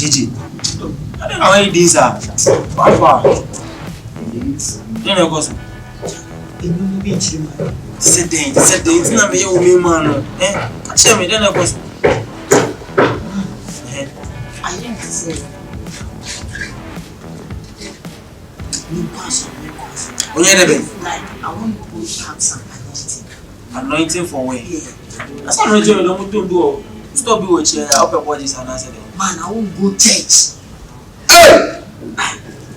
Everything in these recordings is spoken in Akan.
JJ, adɛn na wayɛ din saa? Papa, dɛn na ɛkɔ so? Enyim bi nkyerɛ mu. Sɛ dɛn, sɛ dɛn nti na meyɛ wo mema no? Eh, ka kyerɛ me, dɛn na ɛkɔ so? Eh. Ayɛ nte sɛ menkɔ asɔre, menkɔ asɔre. Onyɛ dɛ bɛn? Like, I want to go have some anointing. Anointing for where? Yeah. That's anointing no mo to do o. Stop bi wɔ kyerɛ ya, wopɛ bɔgye sa anaasɛ dɛn? Man, I won't go church. Hey!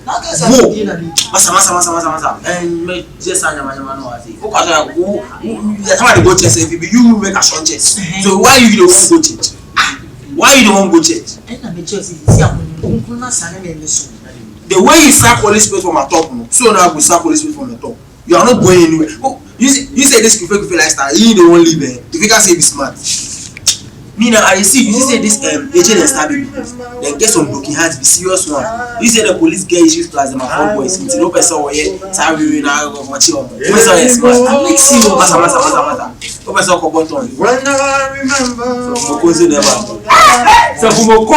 Na kasa Wo! di na bi. Masa, masa, masa, masa, masa. Me just anya manya mano ase. Wo kwa so wo wo somebody go church if be you make a church. So why you don't want go church? Why you don't want go church? Ɛna me kyerɛ sɛ sisi ahonhom kronkron na sane me me so. The way you sack Holy Spirit from my top, no, so now I go sack Holy Spirit from the top. You are not going anywhere. Oh, you say this kufe kufe lifestyle, you don't want live eh. If you can say be smart. Me now I see you see say this agent and star baby. Then get some broken hearts, be serious one. You say the police get issues plus them are four boys. Until no person or yeah, sorry we now go watch you. Person is smart. I mix you. Masa masa masa masa. No person ko button. When I remember. Moko so never. So moko.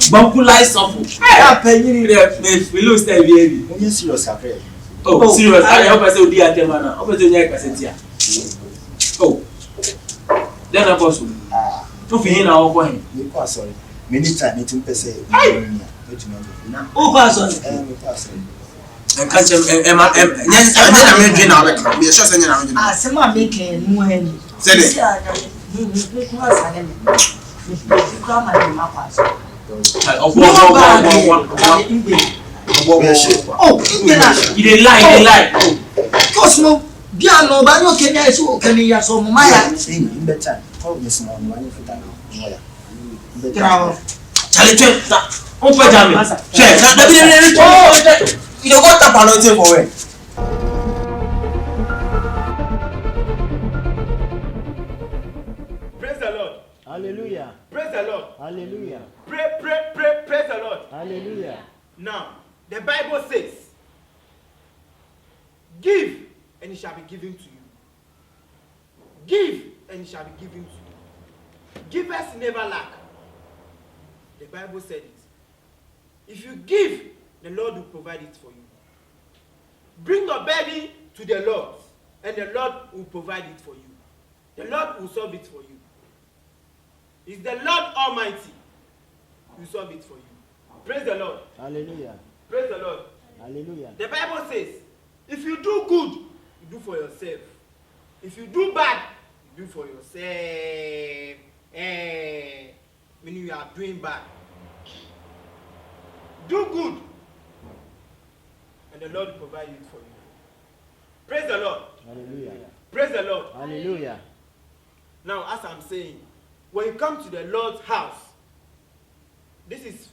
Banku lai suffer. Apẹ̀yìn Me me lose style bi ebi. Mo yẹ serious kakra. Oh, serious. Ayi, ọpẹ sẹ odi atẹm ana. Ọpẹ sẹ onya ẹkẹsẹ tia. Oh. Then apostle. Ah, To fi hin na ọkọ hin. mi kọ asọ̀rọ̀. Mi ní time ti n pẹsẹ̀ mi ní a, mi tún ọdún. Wo kɔ asɔre. Ẹ mi kọ asọ̀rọ̀. Nka kyerɛ ɛ ɛma ɛ nyɛ ɛnyɛ na medwe na ɔbɛka. Meyɛ sure sɛ nyɛ na medwe na. Asɛm a meka yɛ nu ha ni. Sɛ dɛ? Sisi a nyame honhom kronkron asane me. Me me kura ma ne ma kɔ asɔre. Ɔbɔ ɔbɔ ɔbɔ ɔbɔ ɔbɔ Ngbe. ɔbɔ ɔbɔ. Oh, ngbe na. You dey lie, you dey lie. Kɔs no bia no ba nyɛ okenya esi okene ya so mo ma ya. Ẹyin n bẹ time, kọ́ mi sinmi ọ̀nà wáyé fúta náà, wọ́n yà. N bẹ Tra time. hɔ. Charlie twɛ na o fɛ jami. Twɛ na dabi dabi dabi twɛ twɛ. You dey go tap anointing for where? Praise the Lord. Hallelujah. Praise the Lord. Hallelujah. Pray, pray, pray, praise the Lord. Hallelujah. Now, the Bible says, Give, and it shall be given to you. Give, and it shall be given to you. Givers never lack. The Bible said it. If you give, the Lord will provide it for you. Bring your burden to the Lord, and the Lord will provide it for you. The Lord will solve it for you. It's the Lord Almighty who will solve it for you. Praise the Lord. Hallelujah. Praise the Lord. Hallelujah. The Bible says, if you do good, you do for yourself. If you do bad, you do for yourself. Eh, meaning you are doing bad. Do good, and the Lord will provide it for you. Praise the Lord. Hallelujah. Praise the Lord. Hallelujah. Now, as I'm saying, when you come to the Lord's house, this is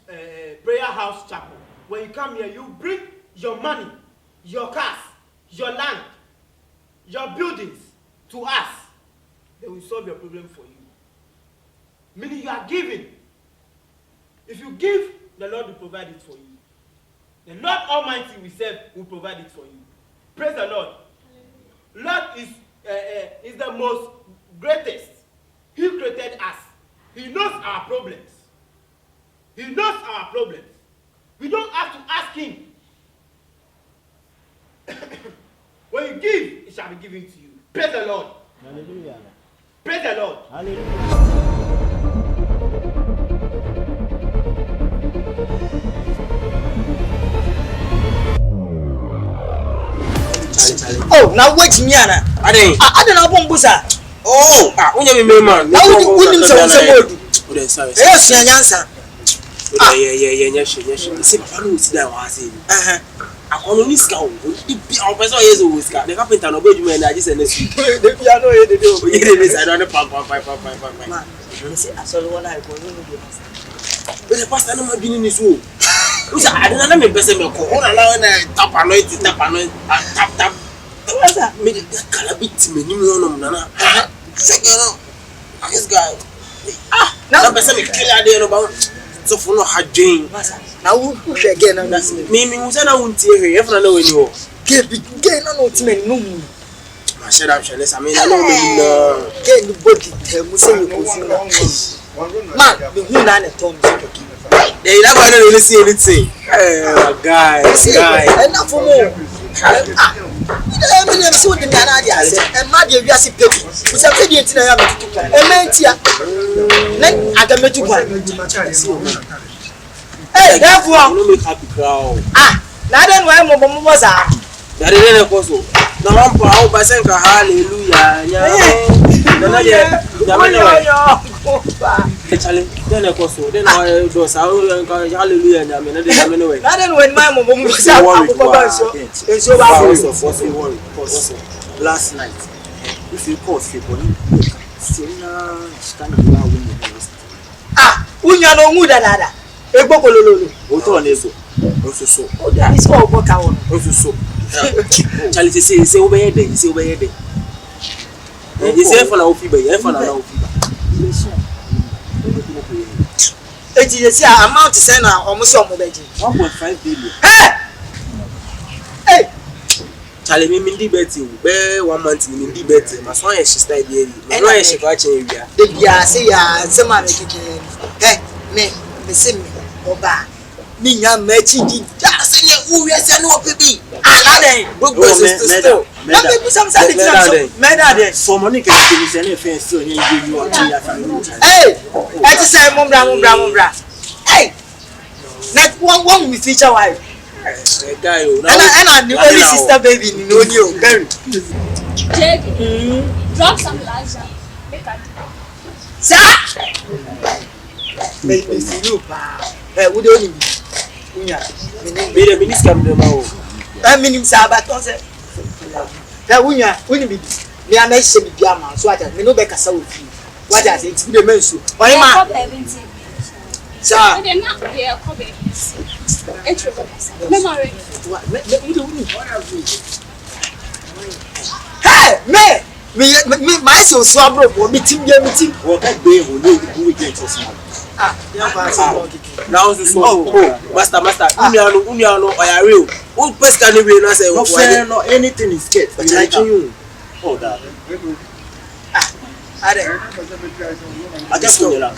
prayer house chapel. When you come here, you bring your money, your cars, your land, your buildings to us. They will solve your problem for you. Meaning you are giving. If you give, the Lord will provide it for you. The Lord Almighty we serve will provide it for you. Praise the Lord. Lord is the most greatest. He created us. He knows our problems. He knows our problems. We don't have to ask him. When you give, it shall be given to you. Praise the Lord. Hallelujah. Praise the Lord. Hallelujah. Charlie Charlie. Oh, na wait me ana. Ade. Ah, ade na abɔ mbo sa. Oh, ah, wonyɛ mi main man. Na wo wonim sɛ wo nsɛm odu. O de sorry. Ɛyɛ sua nyansa. O de yɛ yɛ yɛ nyɛ hwɛ nyɛ hwɛ. Sɛ papa no wɔ si dan wɔ ha sɛ yi. Ɛhɛn. Akɔnɔ ni sika o. Odi bi a ɔpɛ sɛ ɔyɛ sɛ ɔwɔ sika. Ne carpenter na ɔbɛ adwuma yɛ na agye sɛ ne su. Debi ano yɛ dede o. Oye de ne sa ɛdɔ ne pam pam pam pam pam pam. Ma, me se asɔre wɔ na ekɔ ne mu bi ma. O de pastor ne ma dwene ne so o. O sɛ ade na na me pɛ sɛ mɛkɔ. O na na na tap anointing tap anointing tap tap. Wasa. Me de kala bi ti m'anim hɔnom nana. Sɛgɛ no. This guy. Ah! Na pɛ sɛ me kill adeɛ no ba. Sɔfo no ha dwen. Masa. Na wo hwɛ gɛ na na se. Me me hu sɛ na wontie hwee. Ɛfana na w'ani hɔ. Gɛ bi gɛ na na otime no mu. Mahyɛ da hwɛ ne sa me na na ɔmo anim naa. Gɛ ni body tɛ mu sɛ yɛ kosu na. Man, me hu na na ɛtɔ me so kɛkɛ. Hey, that boy no really see anything. Hey, my guy, my guy. Ɛna fo mu. Ah, mi deɛ mi sɛ wodi mi anaa deɛ asɛ. Ɛma deɛ wiase pɛ bi. Bisa sɛ deɛ nti na ɛyɛ a metutu kwan. Ɛma ntia. Ne aga metu kwan. Hey, therefore. You no make happy crowd. Ah, na adɛn na wayɛ mmɔbɔmmɔbɔ saa? Dade dɛn na ɛkɔ so? Na wampa a woba sɛ nka hallelujah nyame. Nana deɛ nyame na wɛ. Kyale dɛn na ɛkɔ so? Dɛn na wayɛ dɔ saa nka hallelujah nyame na deɛ nyame na wɛ. Na adɛn na w'anim ayɛ mmɔbɔmmɔbɔ saa akokɔ ba nsuo nsuo ba afɔ. Wɔsɔ worry cause last night if you call fi bɔ ne sɛ na sika na wa wo ne Ah, wonya no onwu dadaada. Egbo kolololo. Wotɔ ne so. Nso so. O de ani sɛ ɔbɔ ka wɔ no. Nso so. Charlie sɛ sɛ sɛ wobɛyɛ dɛn sɛ wobɛyɛ dɛn. Sɛ ɛfa na wofi ba yi ɛfa na na wofi ba. Eti yɛ si a amount sɛn na ɔmo sɛ ɔmo bɛgye. 1.5 billion. Ɛ! Ɛ! Charlie mi mi ndi bɛti o bɛɛ one month ni mi ndi bɛti ma so ayɛ hye style bi awie ma no ayɛ hye koraa kyɛn awia. De bia se yɛ a nsɛm a mekeka yi ni ɛ me me se me ɔbaa me nya m'akyi di da sɛ neɛ wo wiase a ne ɔpɛ bi ah na dɛn Broke boys is still still. Na me busa me sɛ ade nti na me so mɛda dɛn. Sɔmɔ ne kɛkɛ ni sɛ ne fɛn still nyɛ yie yi ɔkye ya fi mu. Ee ɛte sɛ mo mbra mo mbra mo mbra ei na wɔn wɔn mi future wife. Ɛna ɛna ne only sister baby ni na oni o Berry. JB, drop some last jam. Make I do. Saa. Me me feel you paa. Ɛ wo de onim bi. Unya. Me ne. Me de me ni sika me de ma o. Ɛ me nim saa ba tɔn sɛ. Ɛ unya onim bi. Me a mɛ hyɛ bibi ama so ata me no bɛ kasa wɔ fie. Wate ase nti wo de mɛ nsu. Ɔyɛ ma. Yɛkɔ baabi nti. Saa. Wo de na yɛkɔ baabi nti. Etire bɛ kasa. Mɛ ma ready. Wa mɛ mɛ wo de wo ni. Hey me me me me maa sɛ osu aburo bɔ mi ti bia mi ti. Wọ́n ká gbé ihò ní ìlú ìjẹ́ ìtọ́sí. Ah yẹn kọ́ ase bɔ kìkì. Na wo nso so oh master master wo nua no wo nua no ɔyare o wo pɛ sika no wie na sɛ No fair no anything is get. Ɔkyerɛ atwe yi o. Oh that. Ah adɛ. Akẹ́kọ̀ọ́ yẹn la.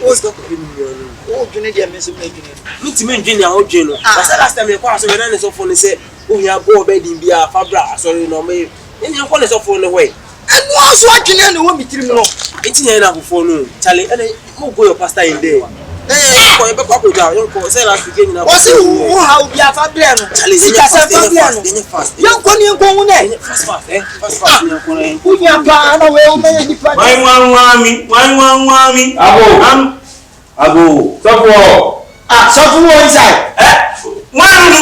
O o dwene deɛ mi nso mi dwene. Mi ti mi ndwene a o dwene no. Ah. Basa last time yɛ kɔ asɔre na ne sɔfo no sɛ ohia bɔ ɔbɛ din bi a fa bra asɔre na ɔmo yɛ ɛni yɛn kɔ ne sɔfo no hɔ yi. Ɛnu aso adwene na ɛwɔ mi tirim no. Eti na yɛn na afofoɔ no Charlie ɛnɛ mo go your pastor in there. Ɛɛ yɛn kɔ yɛn bɛ kɔ akɔ gya yɛn kɔ sɛ last week yɛn nyinaa. Wɔsi wo ha obi afa brɛ no. Charlie yɛn Sika nyɛ sɛ fast fa yɛn nyɛ brɛ fast no. yɛn nyɛ fast. Yɛn kɔ ni yɛn kɔ hu nɛ. Yɛn nyɛ fast fast ɛ fast fast yɛn kɔ yɛn kɔ. Wo nua paa na wei wo mɛyɛ nipa. Why wan wan mi? Why wan wan mi? Abo. Am Abo. Sɔfo. Ah sɔfo wɔ inside. Eh? Wan nu?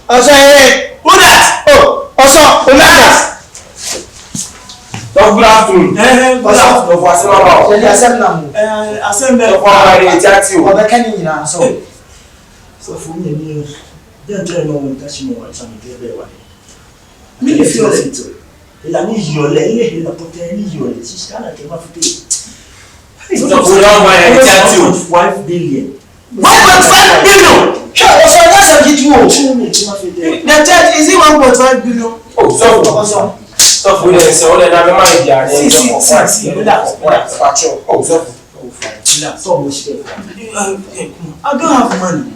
Ɔsɔ ee. Who that? Oh ɔsɔ Omega. Sɔfo good afternoon. Eh, Ɔsɔ. Sɔfo asɛm aba o. Yɛde asɛm na mo. Eh, asɛm bɛ. Sɔfo aba de eti ati o. Ɔbɛka ne nyinaa sɔ. Sɔfo mi ni yẹn jẹ́ iná wọn ká ṣe mọ̀ wọ́n ṣàmì díẹ̀ bẹ́ẹ̀ wá. Mi ni fi ọ̀sẹ̀. Ìlànà ìyọ̀lẹ̀ ilé ìlà pọ̀tẹ́ ní ìyọ̀lẹ̀ ṣíṣe kánà kẹ́ máa fi dé. Sɔfo yà wọ́n yà eti ati o. 1.5 billion. 1.5 billion. Hwɛ ɔsɔ ɛnyɛ asɛm ketewa o. Ṣé mi ti máa fi dé? The church is it 1.5 billion? Oh sɔfo. Ɔsɔ. Sɔfo de sɛ o de na bɛ ma ye di a. See, see, see, see, relax, relax. Oh sɔfo. Sọ mo ṣe fún I don't have money.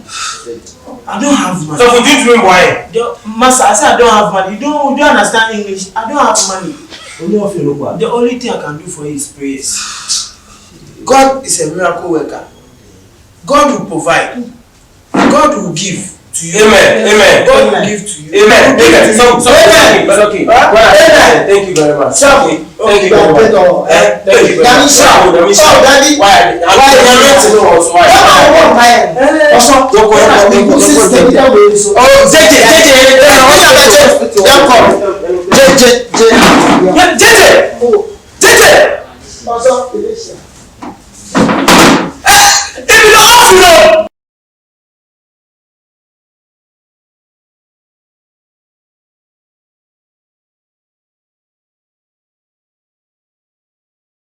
I don't have money. Sɔfo tuntun mi bɔ ayɛ. The, master, I said I don't have money. You don't understand English. I don't have money. Oní ọ̀fẹ́ ló pa. The only thing I can do for you is prayers. God is a miracle worker. God will provide. God will give to you. Amen. Amen. God will give to you. Amen. Amen. So, so, Amen. It's okay. Amen. Thank you very much. Sɔfo. Thank you very much. Eh, thank you very Daddy much. sha. Oh, Oh daddy. Why? Why? Why? Bẹ́ẹ̀ni àwọn ọmọ nǹkan yẹn. Ɔsɔ. Yọkọ, yọkọ, yọkọ, Sister bi dá wei so. Oh JJ JJ. Ɛ ɔnyɛ abɛgye yɛn kɔ. J J J.